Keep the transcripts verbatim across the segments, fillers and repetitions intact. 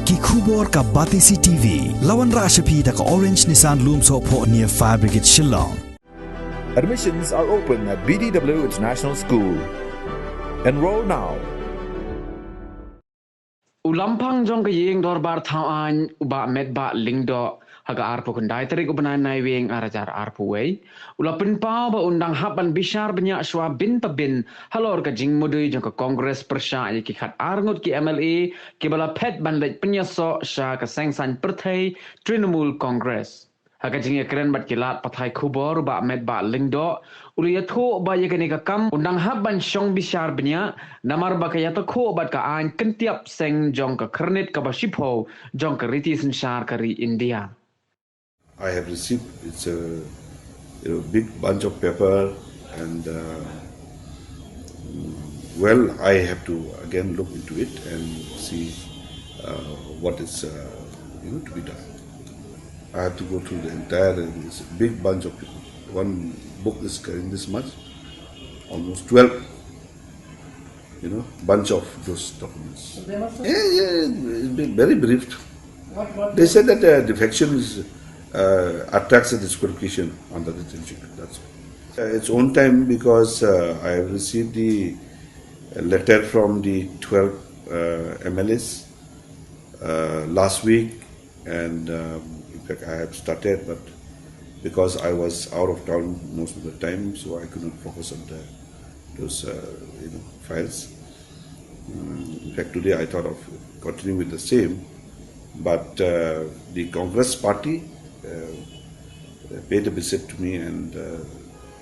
Ki khubor ka Batesi T V. La wanrah sha phi da ka Orange Nissan Lumsohphoh near Fire Brigade Shillong. Admissions are open at B D W International School. Enroll now. U Lamphang jong ka Ïing Dorbar Thaw Aiñ, u Bah Metbah Lyngdoh, ha ka arphew khyndai tarik u bnai Naiwieng ar hajar arphew wei, u la pynpaw ba un dang hap ban bishar bniah shwa bin pa bin halor ka jingmudui jong ka Congress pyrshah ïa ki khat ar ngut ki M L A kiba la phet ban leit pynïasoh sha ka seng saiñ pyrthei Trinamool Congress. Ha ka jingïakren bad ki lad pathai khubor, u Bah Metbah Lyngdoh u la ïathuh ba ïa kane ka kam un dang hap ban shong bishar bniah namar ba ka ïatakhuh bad ka aiñ kyntiap seng jong ka khyrnit kaba shiphew jong ka riti synshar ka ri India. I have received, it's a, you know, big bunch of paper, and uh, mm, well, I have to again look into it and see uh, what is uh, you know, to be done. I have to go through the entire, it's a big bunch of people. One book is carrying this much, almost twelve, you know, bunch of those documents. They must have Yeah, yeah, it's been very briefed. What, what They said that uh, defection is, uh, attracts a disqualification under the Chin Schedule. That's all. Uh, its own time, because uh, I have received the letter from the twelve uh, M L As uh, last week, and um, in fact, I have started, but because I was out of town most of the time, so I could not focus on the, those, uh, you know, files. Mm, in fact, today I thought of continuing with the same, but uh, the Congress party uh, paid a visit to me and uh,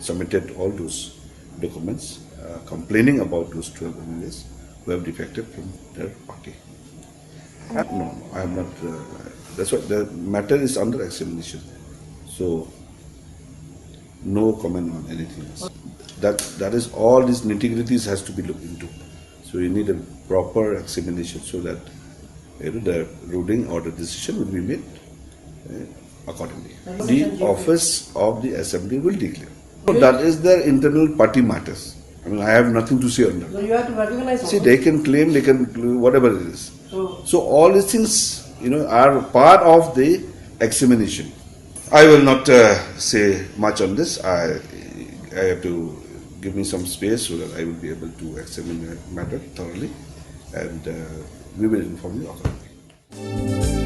submitted all those documents uh, complaining about those twelve M L As who have defected from their party. Uh, no, no, I have not. Uh, that's what the matter is under examination. So, no comment on anything else. That, that is all these nitty-gritties has to be looked into. So you need a proper examination so that, you know, the ruling or the decision will be made uh, accordingly. The office of the assembly will declare. So that is their internal party matters. I mean, I have nothing to say on that. So you have to recognize See, also. They can claim, they can do whatever it is. So So all these things, you know, are part of the examination. I will not uh, say much on this. I, I have to give me some space so that I will be able to examine the matter thoroughly, and uh, we will inform you accordingly.